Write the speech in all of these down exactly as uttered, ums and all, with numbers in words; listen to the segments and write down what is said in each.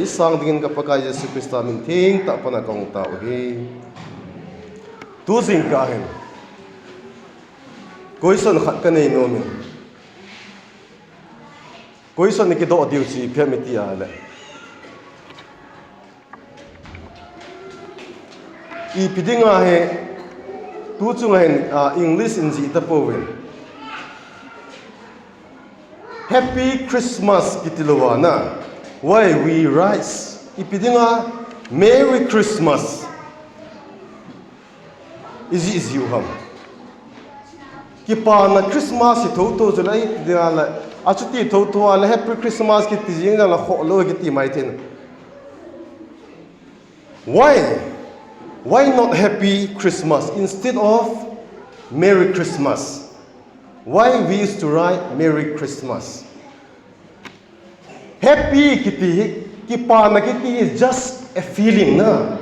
Isang dingin ka Pakai Jesu Christa min theng tah pana kong tao hi. Tu jingkah hin question khat ka nei nom in. Question ni kidoh diu chu ipi ham iti a le, ipi dinga hi tu chunga hin, ah, English in jih tapouvin, Happy Christmas kiti lou a na, why we write, ipi dinga Merry Christmas ijih jiu ham? Kipana Christmas hi thotho chu lai dinga la, achuti thotho a le Happy Christmas kiti jing la khoh lou kiti mai thei. Why? Why not Happy Christmas instead of Merry Christmas? Why we used to write Merry Christmas? Happy kiti hi, kipana kiti is just a feeling na.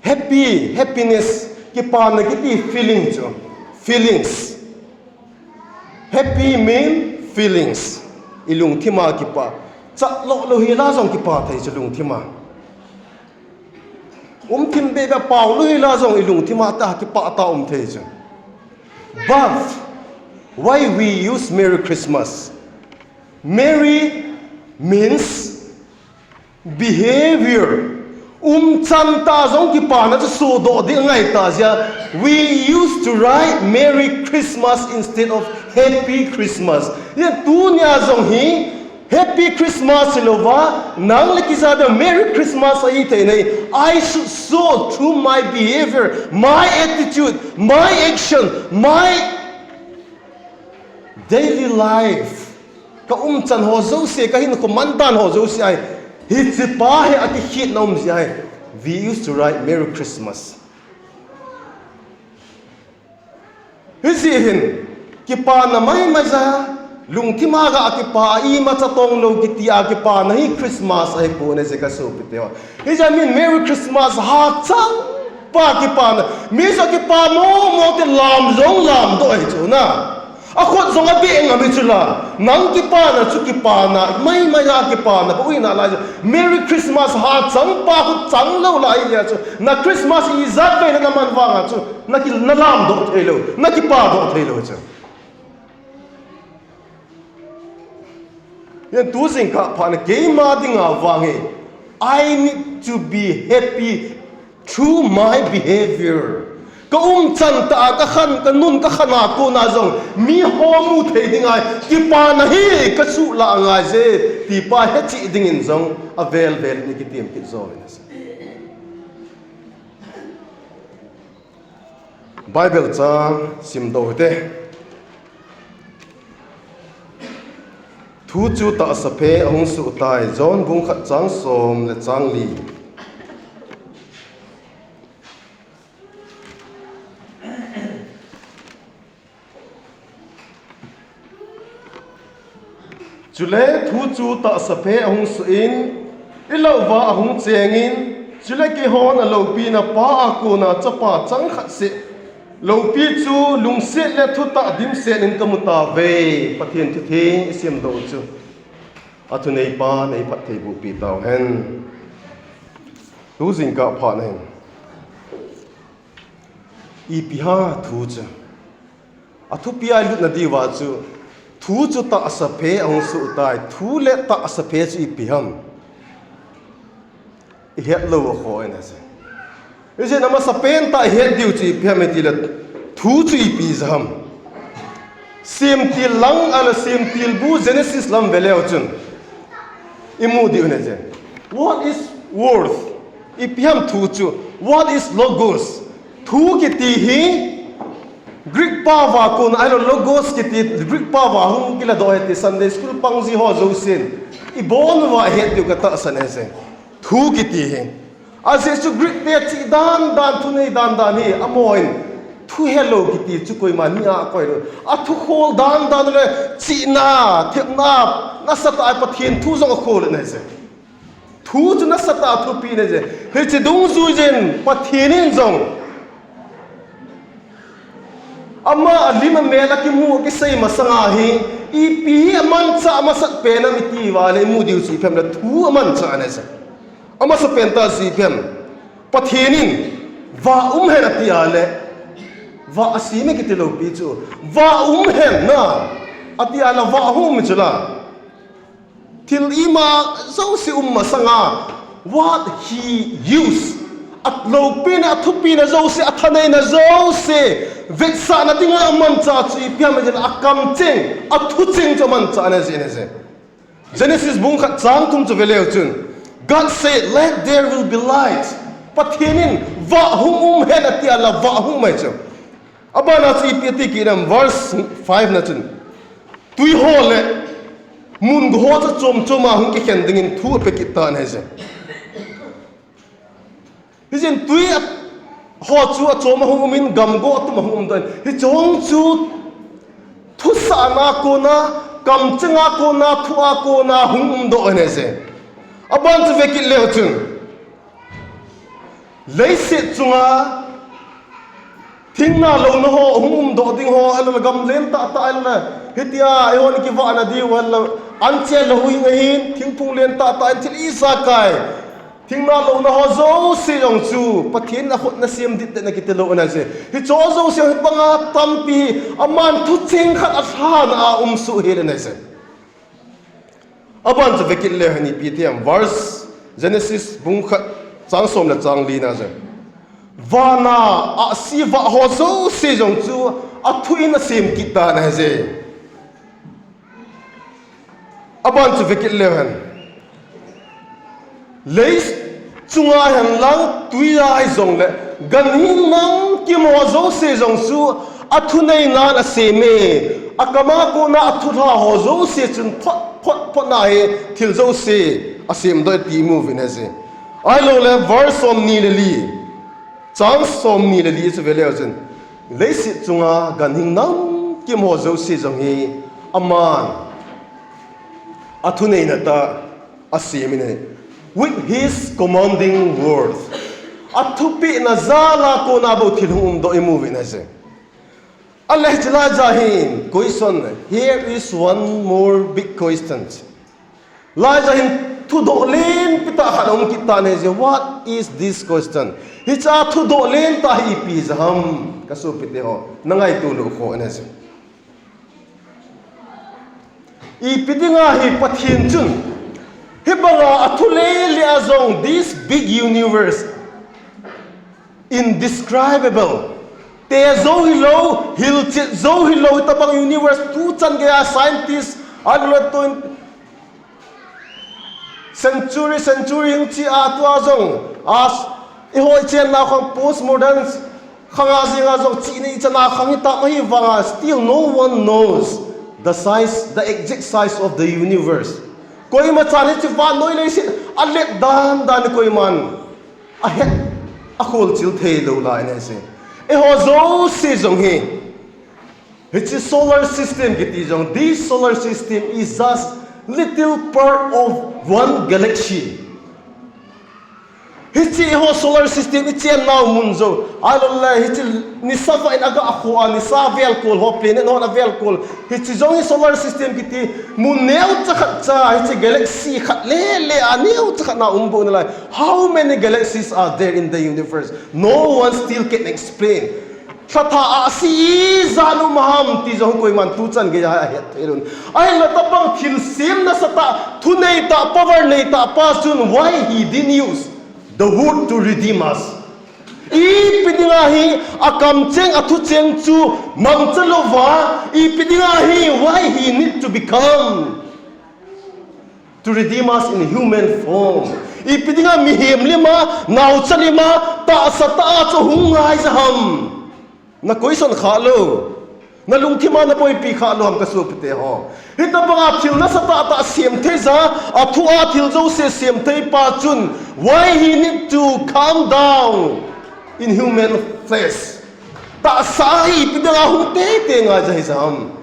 Happy, happiness, kipana kiti feeling chu. Feelings. Happy mean feelings. Ilungthima kipa. Chat lou lou hi la jong kipa thei chu lungthima. Um thim be be pao lou hi la jong ilungthima ta kipa ta um thei chu. But why we use Merry Christmas? Merry means behavior. Umchan ta jong kipana chu sodoh ding ngai ta jeh a, we used to write Merry Christmas instead of Happy Christmas. Hijeh a tunia jong hi Happy Christmas hilouva, nang le kei jat a Merry Christmas ahi thei nai. I should show through my behavior, my attitude, my action, my daily life. Ka umchan ho jouse, ka hinkho mandan ho jouse ahi. Hiche pa hi akikhetna um jeh ahi. We used to write Merry Christmas. Hijeh hin, kipana maimai jeh a, lungthima ga kipa a, imacha tong lou kiti a kipana hi Christmas ahipoi na jeh ka sopite ho. Hijeh a min Merry Christmas hachang pa kipana. Mi jong kipa momo te lam jong lamdoh ahi chu na. Akhut jong abeh ngam ahi chu la. Nang kipana chu kipana, maimai a kipana, pa uina lai chu. Merry Christmas hachang pa khu chang lou lai ahi chu. Na Christmas ijat vei na man vang a chu. Na ki, na lamdoh thei lou, na kipadoh thei lou chu. Hijeh a tu jingkah phat na keima dinga vang hi, I need to be happy through my behavior. Ka umchan ta, ka khan, ka nun, ka khan a kona jong, mi ho mu thei dinga, kipana hi ka suhlah ngai je, ti pa hetcheh dingin jong, avel vel in i kitem kit jo in ase. Bible chang simdoh hite. Thu chu tahsa phe ahung soh tai, John bung khat chang som le chang li. Chule thu chu tahsa phe ahung soh in, ilah uva ahung cheng in, chule keihon aloupina pa a kona chapa chang khat seh loupi chu lungset le thutah dimset in kamu tauve. Pathen thu theng isimdoh chu athuneipan eiphattheiboh pi tauhen. Tu jingkah phat na hin ipi ham thu chu? Athupi a ilutna diuva chu, thu chu tahsa phe ahung soh tai, thu le tahsa phe chu ipi ham? Ihet lou akhoh in ase. Hijeh a amasapen tah ihet diu chu ipi ham itile, thu chu ipi jeh ham? Semtil lang a le semtil bu Genesis lam veleu chun imu diu ahi je. What is word? Ipi ham thu chu? What is logos? Thu kiti hi Greek pao va kon ahilou, logos kiti Greek pao va hung kiladoh ahi ti Sunday school pang ji ho jousen ibon uva ihet diu katahsan ahi je. Thu kiti hi. Ajeh chu Greek te chih dan dan, thunei dan dan hi, amahon thu helou kiti chu koima ni a akoi lou. Athu khol dan dan le chihna, thepna, nasatah a Pathen thu jong akhol in ahi je. Thu chu nasatah a thupi in ahi je. Hiche dungjui jin Pathen in jong ama alim amel akimu akisei masanga hi, Ipi hi amanchah masat pen ham iti uva le imu diu chu ipi ham le thu amanchah ahi. Amasapen tah chu ipi ham. Pathen in vah um hen ati a le vah asem e kiti lou pi chu. Vah um hen na ati a le vah hung um chu la. Thil ima jouse um masanga, what he use, aloupina, athupina jouse, athaneina jouse vetsahna dinga amanchah chu ipi ham iti le akamcheng, athucheng chu amanchah ahi, ahi. Genesis bung khat chang thum chu ve leu chun, God said, "Let there will be light." Pathen in vah hung um hen ati a le vah hung um ahi chu. Abana chu ipi ati kit em, verse five na chun, tui ho le mun ho chu chom chom a hung kikhen dingin thu ape kit tan ahi. Hijeh in tui a, ho chu achom a hung um in gamgo atum a hung um doh in. Hiche ho chu thusahna kona, kamcheng a kona, thu a kona hung um doh ahi. Aban chu ve kit leu chun, leiset chunga thingna louna ho hung um doh ding ho, ahilou le gam len tah tah, ahilou le hitia eihon kivahna diu, ahilou le anche lou hing ahin, thingphung len tah tah in thil ijakai, thingna louna ho jouse jong chu Pathen in akhut na sem dit det na kiti lou ahi. Hiche jouse hi banga tampi aman thucheng khat alhana a um soh hel ahi. Aban chu ve kit leu hen ipi ti em, verse Genesis bung khat chang som le chang li na chu, vana ahsi vah ho jouse jong chu athu in asem kit tan ahi. Aban chu ve kit leu hen. Lei chunga hen lang tui a hi jong le ganhing namkim ho jouse jong chu athuneinan asem e. Akam a kona athulha ho jouse chun phot, phot, phot na hi thil jouse asem doh e ti imu uvin ahi. Ahilou le verse som ni le li, chang som ni le li chu ve leu chun, leiset chunga ganhing namkim ho jouse jong hi aman athuneina tah a asem in ahi. With his commanding words. Athupehna jal a kona bou thil hung um doh imu uvin ahi. Ahile hiche lai a hin question, here is one more big question. Lai a hin thudoh lenpi tah khat aum kit tan ahi. What is this question? Hiche thudoh len tah hi ipi jeh ham, ka sopite ho, na ngaito lou kho ahi. Ipi dinga hi Pathen chun hibanga athu lele a jong, this big universe, indescribable, te jou hilou, hilchet jou hilou, hitabang universe tuchan geiya scientist, ahilou le tun century, century hung che a tua jong, as, eiho ichen nau khang postmodern khang a jeng a jong chihna ichan a khang hita, ahivanga still no one knows the size, the exact size of the universe. Koima chan hiche vannoi leiset alet dan dan koiman ahet, akholchil thei lou lai ahi. Eiho jouse jong hi, hiche solar system kiti jong, this solar system is just little part of one galaxy. Hiche eiho solar system ichen nau mun jong, ahilou le hiche nisa vah in aga akho a nisa velkol ho, planet ho avelkol, hiche jong hi solar system kiti mun neocha khat cha, hiche galaxy khat lele a neocha khat na um bou nalai. How many galaxies are there in the universe? No one still can explain. Lhathah a ahsi ijat um ham ti jong koiman tuchan geiya ahet thei lou. Ahinla tabang thilsem nasatah, thunei tah, power nei tah pa chun why he didn't use the wood to redeem us? Ipi dinga hi akamcheng, athucheng chu mangcha louva, ipi dinga hi, why he need to become to redeem us in human form? Ipi dinga mihem lima, naocha lima, tahsa tah a chu hung ngai jeh ham? Na question kha lou. Na lungthima na boipi kha lou ham ka sopite ho? Hitabanga thil nasatah tah sem thei ja, athu a thil jouse sem thei pa chun, why he need to come down in human flesh? Tahsa a ipi dinga hung teitei ngai jeh ham?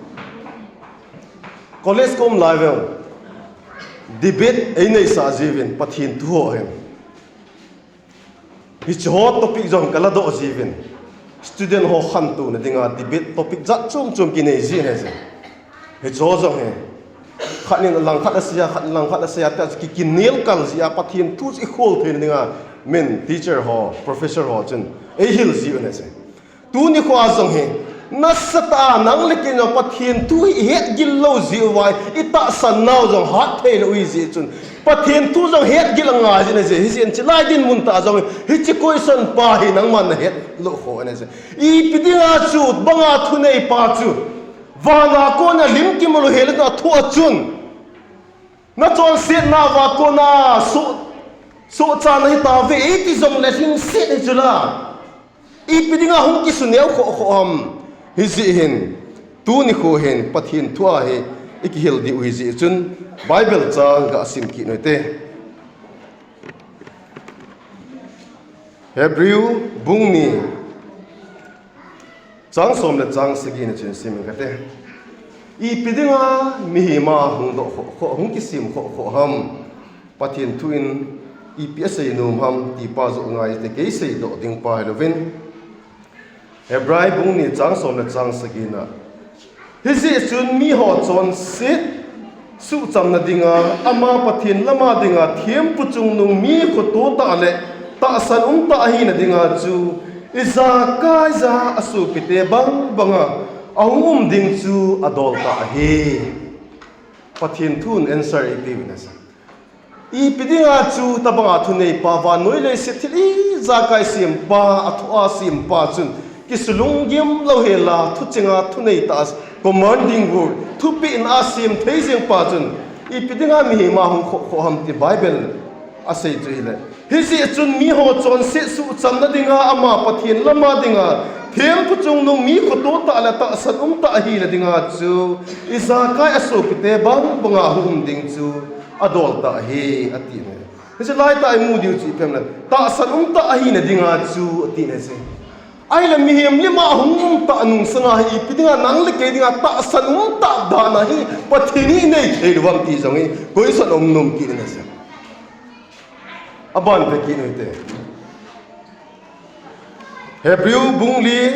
College kom lai veu, debate eineisah jiuvin, Pathen thu ho hin. Hiche ho topic jong kaladoh jiuvin. Student ho khantouna dinga debate topic jat chom chom kinei ji ahi. Hiche jong hi, khat in langkhat asei a, khat in langkhat asei a, tia chu ki, kinelkal jia, Pathen thu chu ikhol theina dinga, min teacher ho, professor ho chun eihil jiu ahi. Tuni khoa jong hi, nasatah a nang le kei jong Pathen thu hi ihetgil lou jeh uva, itahsan nau jong hat theilou ahi jeh chun, Pathen thu jong hetgil angai jin ahi. Hijeh in chulai dinmun tah jong hi, hiche question pa hi nangman nahet lou kho ahi. Ipi dinga chu banga thuneipa chu vana kona lim kimu lou hel in athu a chun, nachonsetna uva kona soh, sohcha nahitauve eiti jongle lhingset hichu la, ipi dinga hung kisuneo khoh khoh ham? Hijeh hin, tuni kho hin Pathen thua hi ikihil diu ahi jeh chun, Bible chang gasim kit u hite. Hebrew bung ni, chang som le chang sagi na chun sim inge kati. Ipi dinga mihem a hung doh khoh khoh, hung kisem khoh khoh ham? Pathen thu in ipi asei nom ham ti pa joh ngai hite, kei seidoh ding pa hilouvin. Hebrai bung ni chang som le chang sagi na. Hijeh chun miho chonset suhchamna dinga, ama Pathen lama dinga thempu chungnung mi khoto tah le tahsan um tah ahina dinga chu, ijakai ja asopite bang banga ahung um ding chu adol tah ahi. Pathen thun answer eipeh uvin ahi. Ipi dinga chu tobanga thuneipa, vannoi leiset thil ijakai sempa, athua sempa chun kisulunggim lou hela, thuchenga thunei tah, commanding word, thupehna a sem thei jeng pa chun, ipi dinga mihem a hung khoh khoh ham ti Bible asei chu hile. Hijeh chun miho chonset suhchamna dinga, ama Pathen lama dinga thempu chungnung mi khoto tah le tahsan um tah ahile dinga chu, ijakai asopite bang banga hung um ding chu adol tah ahi, ati ahi. Hiche laitah imu diu chu ipi ham le, tahsan um tah ahina dinga chu, ati ahi. Ahile mihem lima hung um tah nungsanga hi ipi dinga nang le kei dinga tahsan um tah dan ahi Pathen in einei thei lou ham ti jong hi question um nom kit in ahi. Aban ve kit u hite. Hebrew bung li,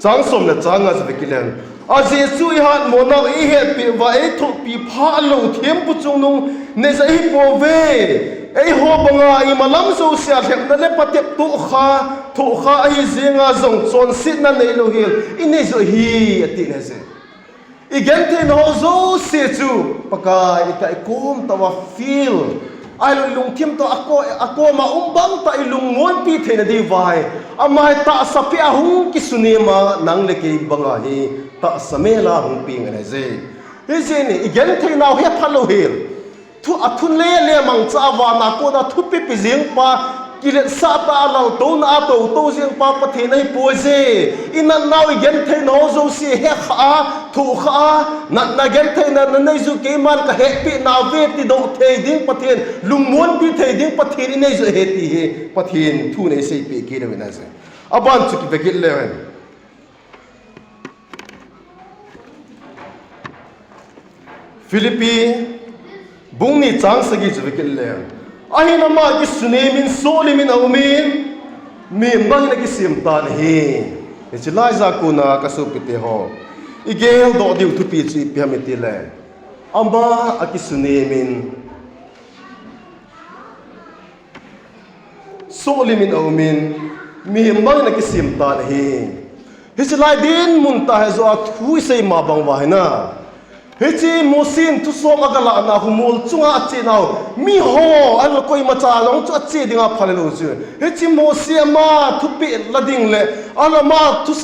chang som le chang nga chu ve kit leng. Ajeh chu ihatmo nau eihetpeh uva eithohpi phah lou thempu chungnung neija ahipouve. Eiho banga imalam jousea lhepna le patep tohkha, thohkha ahi jenga jong chonsetna neilou hel inei joh ahi, ati ahi. Igentheina ho jouse chu Pakai itah ikom tah uva feel, ahilou ilungthim tah a ko-, akoma um bang tah ilungmonpi theina diuva hi, ama hi tahsa peh a hung kisunema nang le kei banga hi tahsa mela hung peng ahi. Hijeh in igentheinau hepha lou hel, thu, athun le le mangcha a vana kona thupepi jeng pa, kiletsah tah a laltouna a toutou jeng pa Pathen ahipoi je. Inatnau igentheina ho jouse hekha a, thohkha a, natna gentheina nanei ju keiman kahepeh nauve tidoh thei ding Pathen, lungmonpi thei ding Pathen inei joh ahi ti hi Pathen thun eiseipeh kit uvin ahi. Aban chu kive kit leu hen. Philippi bung ni chang sagi chu ve kit leng. Ahin ama kisunemin sohlimin aumin, mihem bangin akisem tan ahi. Hiche laija kona kasopite ho, igeldoh diu thupi chu ipi ham itile, ama akisunemin sohlimin aumin, mihem bangin akisem tan ahi. Hiche lai dinmun tah hi joh a thu isei ma bang uva hi na, hiche Mosen thusom agalahna khu mol chunga achenau miho, ahilou koimacha jong chu ache dinga phal hilou chu. Hiche Mose ama thupeh la ding le, ahilou ama thu,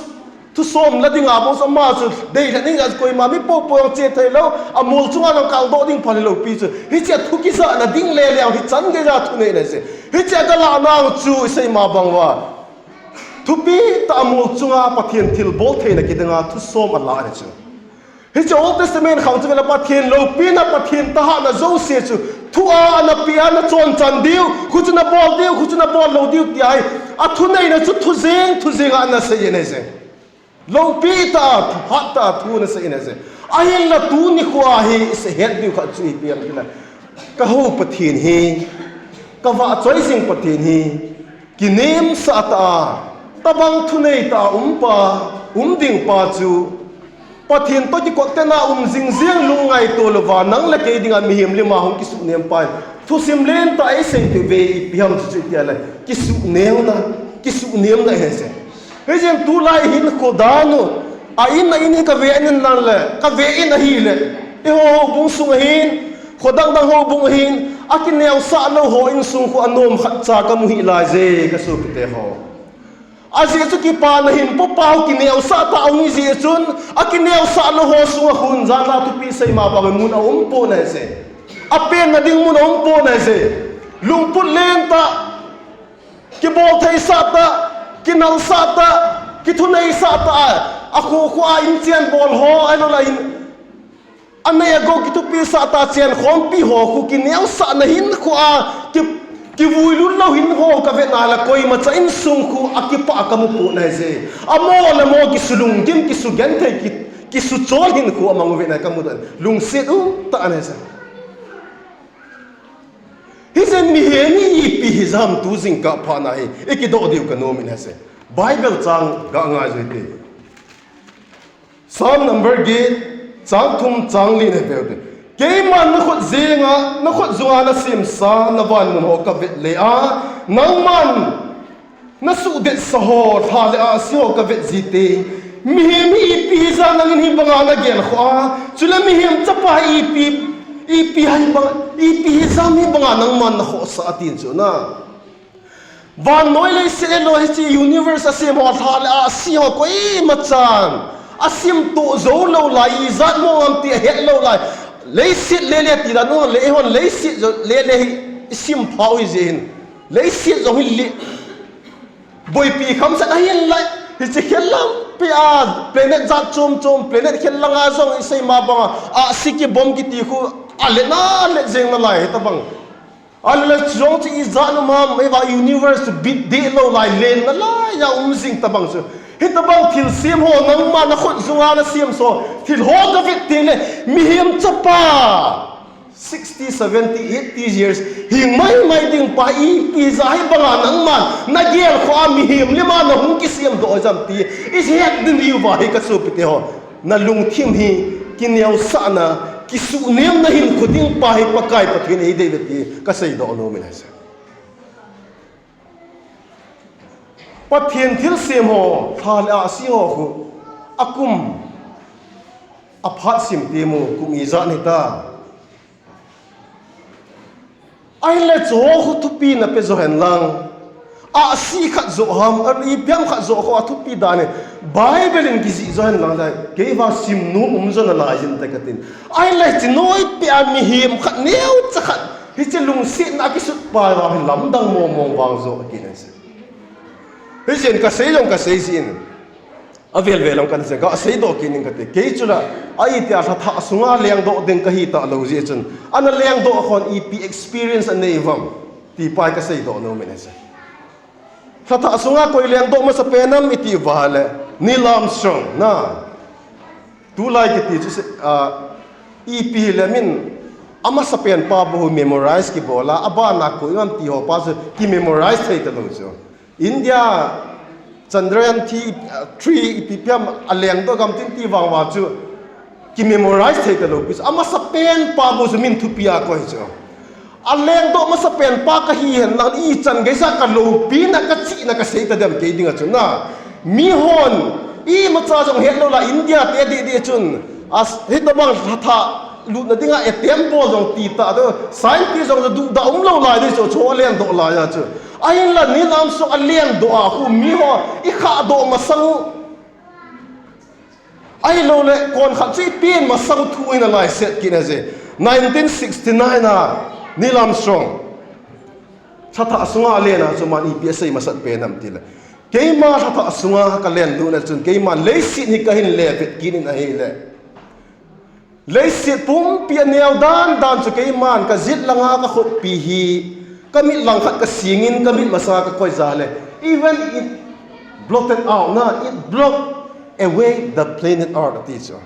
thusom la dinga bou chu ama chu deilhen ding a koima mi poupou jong che theilou, amol chunga jong kaldoh ding phal hilou pi chu. Hiche a thu kijahna ding le le hichan geija thunei ahi. Hiche agalahnau chu isei ma bang uva, thupi tah a mol chunga Pathen thilbol theina kidinga thusom alah ahi chu. Hiche Old Testament khang chu vele Pathen loupina, Pathen thahatna jouse chu thu a anapeh a, nachonchan diu, khuchu nabol diu, khuchu nabol lou diu tia hi, athuneina chu thujeng thujeng a anasei in ahi. Loupi tah a, thahat tah a thu anasei in ahi. Ahinla tuni khoa hi iseihet diu khat chu ipi ham itile, kahou Pathen hi, kavahchoi jing Pathen hi, kinemsah tah a, tobang thunei tah a um pa, um ding pa chu Pathen toh kikot tena um jing jeng lungngaito louva, nang le kei dinga mihem lima hung kisuhnem pa in. Thusim lentah a eisei peh uve, ipi ham chu chu tia le, kisuhnem na, kisuhnem na ahi se. Hijeh in tulai hin kho dan u, a in, a in hi kave in lang le, kave in ahile, eiho houbung sung ahin, kho dang dang houbung ahin, akineosah lou ho insung khu anom khat cha kamu hih lai je, kasopite ho. Ajeh chu kipana hin, popa u kineosah tah u hi jeh chun, akineosah lou ho sunga khun jan la thupi sei ma bang mun aum pon ahi se. Apenna ding mun aum pon ahi se. Lungput lentah, kibol theisah tah, kinalsah tah, kithuneisah tah, akho kho a inchen bol ho, ahilouleh in, anei agou kithupisah tah chen khompi ho khu kineosahna hin khu a, ki, kivuilut lou hin ho kavet na le koimacha insung khu akipah kamu pon ahi je. Amo le mo kisulunggim, kisugenthei, ki, kisuchol hin khu amang uve na kamu dan. Lungset umtah ahi je. Hijeh in mihem hi ipi hijam tu jingkah phat na hi ikidoh diu kanom in ahi se. Bible chang ga ngai jui te. Psalm number get, chang thum, chang li na veu te. Keiman nakhut jenga, nakhut junga nasemsa, navan mun ho kavet le a, nangman nasuhdetsa ho, lha le ahsi ho kavet jite. Mihem hi ipi hijat nangin hibanga nagelkhoh a, chule mihem chapa hi ipi, ipi hibang, ipi hijat hibanga nangman nakhohsah atin chu na. Vannoi leiset le loi hiche universe asem ho, lha le ahsi ho koimachan asimtoh jou lou lai, ijat mong ham ti ahet lou lai. Leiset lele ti dan u le, eihon leiset lele hi isim phau hijeh hin. Leiset jong hi le boipi khamsat ahin lai. Hiche khellampi a planet jat chom chom, planet khel langa jong isei ma banga ahsi kibom kiti khu alet na let jeng nalai hitabang. Ahile chujong chu ijat um ham, eiva universe chu bit deh lou lai, len nalai a um jing tabang chu. Hitabang thilsem ho nangma nakhut junga nasemsa thil ho kavet teng le, mihem chapa sixty, seventy, eighty years hing maimai ding pa ipi jat hibanga nangman nagelkhoh a, mihem lima nahung kisemdoh jam ti ihet ding hiuva hi kasopite ho. Nalungthim hi kineosahna, kisuhnemna hinkho ding pa hi Pakai Pathen eidei uve ti kaseidoh nom in ahi se. Pathen thilsem ho, lha le ahsi ho khu akum aphat sim temu, kum ijat hita. Ahile chuho khu thupi nape jo hen lang. Ahsi khat jo ham, ipi ham khat jo khu athupi dan hi Bible in kijih jo hen lang le, keiva simnom um jo nalai jin te katin. Ahile hiche noipeh a mihem khat neocha khat hiche lungsetna akisut pa vang hi lamdang mong mong vang jo akin ahi se. Hijeh in kasei jong kasei jin. Avel vel jong kan sei, kaseidoh kit ning kate. Kei chula, a itia lhathah sunga lengdoh ding kahi talou jeh chun, ana lengdoh khon ipi experience anei uvam ti pa hi kaseidoh nom in ahi se. Lhathah sunga koi lengdoh masapen ham iti uva le, Neil Armstrong na. Tulai kiti chu se, ah, ipi hile min, amasapen pa bou memorize kibol a, abana koi ham ti ho pa chu ki memorize thei talou chu. India Chandrayaan three, three ipi ipi ham alengdoh gam tin ti vang uva chu ki memorize thei talou pi chu. Amasapen pa bou chu min thupi a koi chu. Alengdoh masapen pa kahi hen lang ichan geija kaloupina kachihna kasei tadem kei dinga chu na. Mihon imacha jong hetlou lai India te didi chun. As, hitabang lhathah lutna dinga attempt bol jong tita, scientist jong duhdah umlou lai di chu, chu alengdoh lai a chu. Ahinla Neil Armstrong alengdoh a khu miho ikhahdoh masang u. Ahilouleh, kon khat chu ipen masang u thu in alaiset kit ahi je. Nineteen sixty-nine a Neil Armstrong lhathah sunga alen a chu aman ipi asei masat pen ham tile, keima lhathah sunga kalen lut na chun keiman leiset hi kahin le vet kit in ahile, leiset pumpi aneo dan dan chu keiman kajet langa kakhutpi hi, kamit langkhat kasingin kamit masanga kakoi jale, even it blotted out na, it blocked away the planet Earth ati chu.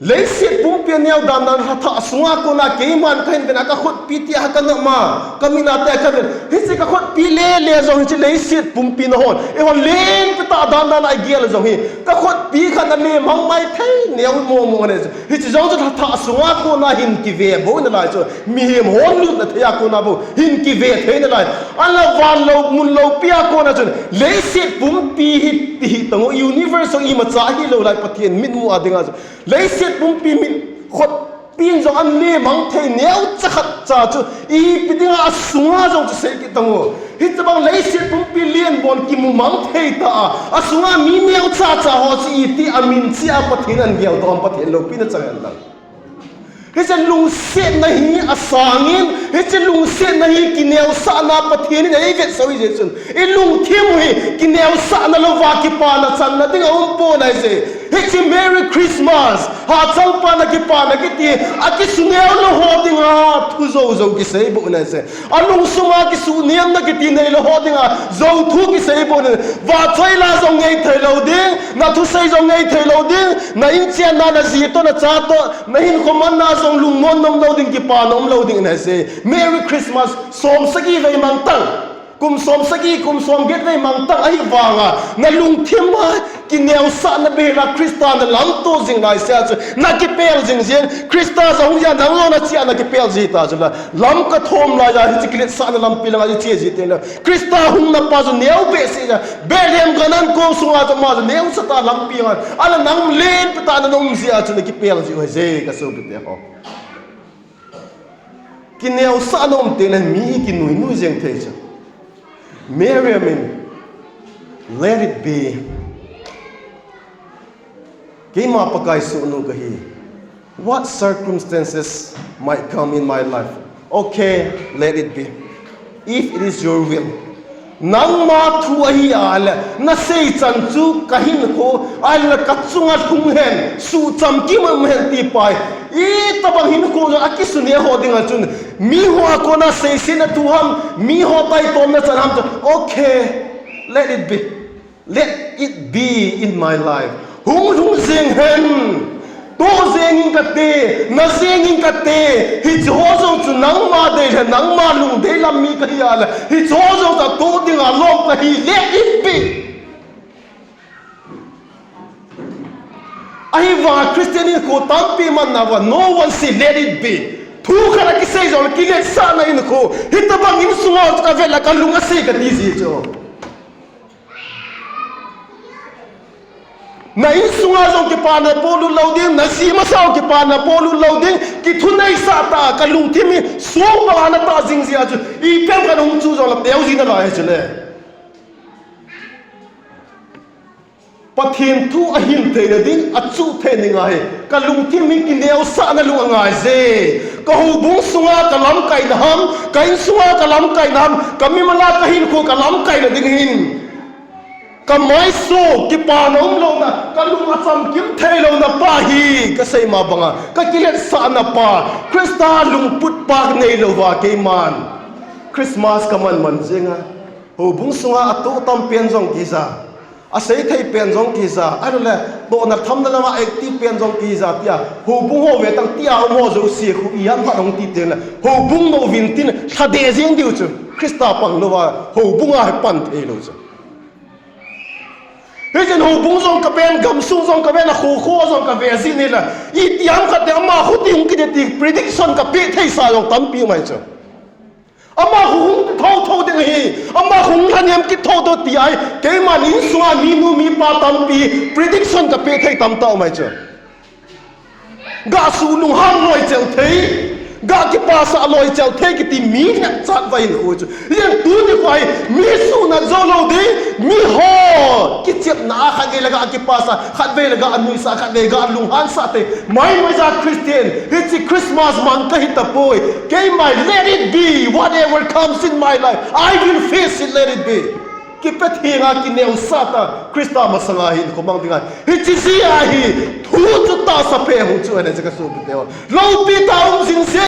Leiset pumpi a neo dan dan lhathah sunga kona keiman kahin ven a, kakhutpi tia kanop ma, kamit a tia kaven. Hiche kakhutpi lele jong hiche leiset pumpi nahon, eihon lenpitah dan dan a igel jong hi, kakhutpi khat a lemang maithei neo momo ahi chu. Hiche jong chu lhathah sunga kona hin kive bou nalai chu. Mihem hon lutna thei a kona bou hin kive thei nalai. Ahinla van lou, mun loupi a kona chun leiset pumpi hi, ti hi tang u, universe jong imacha hilou lai, Pathen mitmu a dinga chu. Leiset pumpi mit khutpi in jong alemang thei neocha khatcha chu ipi dinga asunga jong chu sei kit tang u. Hitobang leiset pumpi lenbon kimu mang thei tah a, asunga mi neochacha ho chu iti amin chea Pathen in geldoh ham, Pathen loupina chang hen lang. Hiche lungsetna hi asangin, hiche lungsetna hi kineosahna Pathen in eivetsah u ahijeh chun, ilungthim u hi kineosahna louva kipana channa ding aumpon ahije. Hiche Merry Christmas, hachangpana kipana kiti, akisuneo lou ho dinga thu joujou kisei bou ahije. Alungsunga kisuhnemna kiti neilou ho dinga jouthu kisei bou ahi. Vahchoila jong ngei theilou ding, nathusei jong ngei theilou ding, na-inchenna, naji toh nacha toh, nahinkho manna jong lungmon na umlou ding, kipana umlou ding ahije. Merry Christmas, somsagi vei mangtang. Kum somsagi, kum somget vei mangtang ahivanga, nalungthim a kineosahna beihela Christa nalamto jing laisea chu nakipel jing jin, Christa jong hung jia nang jong nachea nakipel ji ta chu la, Lamka thom laiya hiche kiletsahna lampi langa iche ji tengle, Christa hungna pa chu neo behseh a, Bethlehem gan an kong sunga chu ama chu neocha tah lampi anga, ahinla nang lenpitah a naum jeh a chu nakipel ji u ahije, kasopite ho. Kineosahna um tengle mi hi kinuinui jeng thei chu. Miriam in, Let it be. Keima Pakai sohnu kahi. What circumstances might come in my life? Okay, let it be. If it is your will. Nangma thu ahi a le, nasei chan chu kahinkho, ahinla kachunga lhung hen, suhchamkim um hen ti pa hi. Itobang hinkho jong akisune ho dinga chun, miho a kona seisetna thu ham, miho taitomna chan ham chu, okay, let it be. Let it be in my life. Hung lhung jeng hen. Toh jeng in kate, na jeng in kate, hiche ho jong chu nangma dei le, nangma lungdei lam mi kahi a le, hiche ho jong chu atoh dinga lom kahi, let it be. Ahivanga Christian hinkho tampi manna uva, no one say let it be. Thu khat akisei jongle kiletsahna hinkho, hitobang insunga kavet le kalung asei kati ji chu. Na insunga jong kipana polut lou ding, naji masa jong kipana polut lou ding, kithuneisah tah a kalungthim hi song banga natah jing jeh a chu, ipi ham khat hung chu jongle teo ji nalai ahi chule. Pathen thu ahin theina ding, achuh theina ding ahi. Kalungthim hi kineosahna lung angaije. Kahoubung sunga kalamkaina ham, ka insunga kalamkaina ham, kamimal a kahinkho kalamkaina ding hin, kamaiso kipana umlouna, kalung achamkim theilouna pa hi kasei ma banga, kakiletsahna pa, Christa lungput pa neilouva keiman Christmas kaman man jenga, houbung sunga atoh tampen jong kija, aseithei pen jong kija, ahiloule tohna thamna lama active pen jong kija tia, houbung ho vetang tia um ho jouse khu ijat phat hung ti tengle, houbung nouvin tin lhadeh jeng diu chu, Christa panglouva houbunga hi pan theilou chu. Hijeh in houbung jong kaven, gamsung jong kaven, akho kho jong kave jin ahile, itiham khat le ama khu ti hung kit ding ti prediction kapeh theisa jong tampi um ahi chu. Ama khu hung kit thouthou ding ahi, ama khu hung lhanem kit thouthou ti ahi, keiman insunga minu mipa tampi prediction kapeh thei tamtah um ahi chu. Ga suh lunghan loichel thei, ga kipasah loichel thei kiti mi nehchat vai hinkho chu. Hijeh in tuni kho hi mi suhnat jou lou ding, miho kichepna a khatvei le ga kipasah, khatvei le ga nuisah, khatvei ga lunghansah thei. Maimaija Christian, hiche Christmas man kahi tapoi. Keima, let it be, whatever comes in my life, I will face it, let it be. Kipethenga kineosah tah, Christa masanga hinkho mang dinga, hiche jeh ahi, thu chu tahsa peh hung chu ahi, kasopite ho. Loupi tah a um jing se,